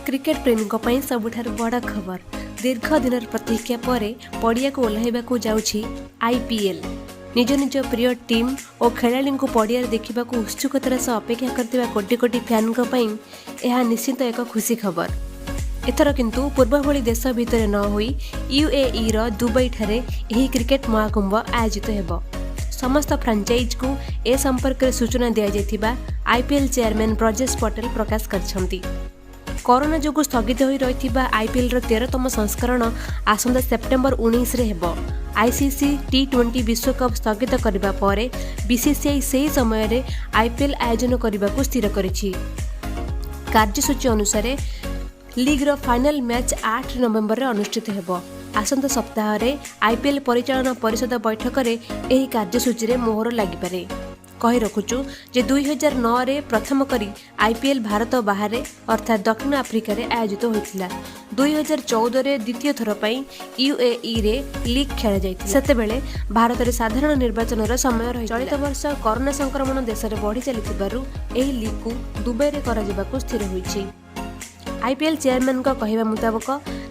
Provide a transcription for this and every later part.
Cricket ପ୍ରେମୀଙ୍କ ପାଇଁ ସବୁଠାରୁ ବଡ଼ ଖବର। ଦୀର୍ଘ ଦିନର ପ୍ରତୀକ୍ଷା ପରେ ପଡ଼ିଆକୁ ଓହ୍ଲାଇବାକୁ ଯାଉଛି ଆଇପିଏଲ୍। ନିଜ ନିଜ ପ୍ରିୟ ଟିମ୍ ଓ ଖେଳାଳିଙ୍କୁ ପଡ଼ିଆରେ ଦେଖିବାକୁ ଉତ୍ସୁକତାର ସହ ଅପେକ୍ଷା କରିଥିବା କୋଟି କୋଟି ଫ୍ୟାନ୍ଙ୍କ ପାଇଁ ଏହା ନିଶ୍ଚିତ ଏକ ଖୁସି ଖବର। ଏଥର କିନ୍ତୁ ପୂର୍ବ ଭଳି ଦେଶ ଭିତରେ ନ ହୋଇ ୟୁଏଇର ଦୁବାଇଠାରେ ଏହି କ୍ରିକେଟ ମହାକୁମ୍ଭ ଆୟୋଜିତ ହେବ। ସମସ୍ତ ଫ୍ରାଞ୍ଚାଇଜ୍କୁ ଏ ସମ୍ପର୍କରେ ସୂଚନା ଦିଆଯାଇଥିବା ଆଇପିଏଲ୍ ଚେୟାରମ୍ୟାନ୍ ବ୍ରଜେଶ ପଟେଲ ପ୍ରକାଶ କରିଛନ୍ତି। କରୋନା ଯୋଗୁଁ ସ୍ଥଗିତ ହୋଇ ରହିଥିବା ଆଇପିଏଲ୍ର 13ତମ ସଂସ୍କରଣ ଆସନ୍ତା ସେପ୍ଟେମ୍ବର 19ରେ ହେବ। ଆଇସିସି ଟି-20 ବିଶ୍ୱକପ୍ ସ୍ଥଗିତ କରିବା ପରେ ବିସିସିଆଇ ସେହି ସମୟରେ ଆଇପିଏଲ୍ ଆୟୋଜନ କରିବାକୁ ସ୍ଥିର କରିଛି। କାର୍ଯ୍ୟସୂଚୀ ଅନୁସାରେ ଲିଗ୍ର ଫାଇନାଲ ମ୍ୟାଚ୍ 8 ନଭେମ୍ବରରେ ଅନୁଷ୍ଠିତ ହେବ। ଆସନ୍ତା ସପ୍ତାହରେ ଆଇପିଏଲ୍ ପରିଚାଳନା ପରିଷଦ ବୈଠକରେ ଏହି କାର୍ଯ୍ୟସୂଚୀରେ ମୋହର ଲାଗିପାରେ। କହି ରଖୁଛୁ ଯେ, 2009ରେ ପ୍ରଥମ କରି ଆଇପିଏଲ୍ ଭାରତ ବାହାରେ ଅର୍ଥାତ୍ ଦକ୍ଷିଣ ଆଫ୍ରିକାରେ ଆୟୋଜିତ ହୋଇଥିଲା। 2014ରେ ଦ୍ୱିତୀୟ ଥର ପାଇଁ ୟୁଏଇରେ ଲିଗ୍ ଖେଳାଯାଇଥିଲା। ସେତେବେଳେ ଭାରତରେ ସାଧାରଣ ନିର୍ବାଚନର ସମୟ ରହିଥିଲା। ଚଳିତ ବର୍ଷ କରୋନା ସଂକ୍ରମଣ ଦେଶରେ ବଢ଼ି ଚାଲିଥିବାରୁ ଏହି ଲିଗ୍କୁ ଦୁବାଇରେ କରାଯିବାକୁ ସ୍ଥିର ହୋଇଛି। ଆଇପିଏଲ୍ ଚେୟାରମ୍ୟାନଙ୍କ କହିବା ମୁତାବକ,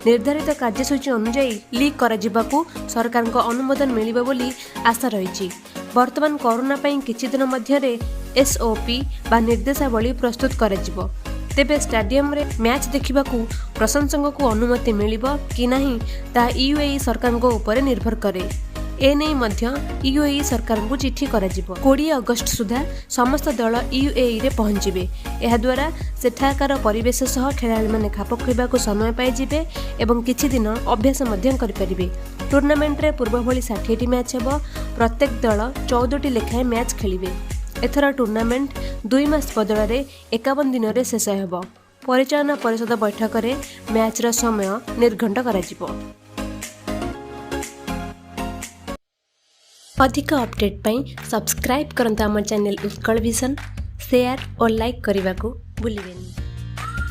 ନିର୍ଦ୍ଧାରିତ କାର୍ଯ୍ୟସୂଚୀ ଅନୁଯାୟୀ ଲିଗ୍ କରାଯିବାକୁ ସରକାରଙ୍କ ଅନୁମୋଦନ ମିଳିବ ବୋଲି ଆଶା ରହିଛି। ବର୍ତ୍ତମାନ କରୋନା ପାଇଁ କିଛି ଦିନ ମଧ୍ୟରେ ଏସ୍ଓପି ବା ନିର୍ଦ୍ଦେଶାବଳୀ ପ୍ରସ୍ତୁତ କରାଯିବ। ତେବେ ଷ୍ଟାଡିୟମରେ ମ୍ୟାଚ୍ ଦେଖିବାକୁ ପ୍ରଶଂସକଙ୍କୁ ଅନୁମତି ମିଳିବ କି ନାହିଁ, ତାହା ୟୁଏଇ ସରକାରଙ୍କ ଉପରେ ନିର୍ଭର କରେ। ଏନେଇ ମଧ୍ୟ ୟୁଏଇ ସରକାରଙ୍କୁ ଚିଠି କରାଯିବ। 20 ଅଗଷ୍ଟ ସୁଦ୍ଧା ସମସ୍ତ ଦଳ ୟୁଏଇରେ ପହଞ୍ଚିବେ। ଏହାଦ୍ୱାରା ସେଠାକାର ପରିବେଶ ସହ ଖେଳାଳିମାନେ ଖାପ ଖୁଆଇବାକୁ ସମୟ ପାଇଯିବେ ଏବଂ କିଛି ଦିନ ଅଭ୍ୟାସ ମଧ୍ୟ କରିପାରିବେ। ଟୁର୍ଣ୍ଣାମେଣ୍ଟରେ ପୂର୍ବ ଭଳି 60ଟି ମ୍ୟାଚ୍ ହେବ। ପ୍ରତ୍ୟେକ ଦଳ 14ଟି ଲେଖାଏଁ ମ୍ୟାଚ୍ ଖେଳିବେ। ଏଥର ଟୁର୍ଣ୍ଣାମେଣ୍ଟ 2 ମାସ ବଦଳରେ 51 ଦିନରେ ଶେଷ ହେବ। ପରିଚାଳନା ପରିଷଦ ବୈଠକରେ ମ୍ୟାଚ୍ର ସମୟ ନିର୍ଘଣ୍ଟ କରାଯିବ। ଅଧିକ ଅପଡେଟ୍ ପାଇଁ ସବସ୍କ୍ରାଇବ୍ କରନ୍ତୁ ଆମ ଚ୍ୟାନେଲ୍ ଉତ୍କଳ ଭିଜନ। ସେୟାର ଓ ଲାଇକ୍ କରିବାକୁ ଭୁଲିବେନି।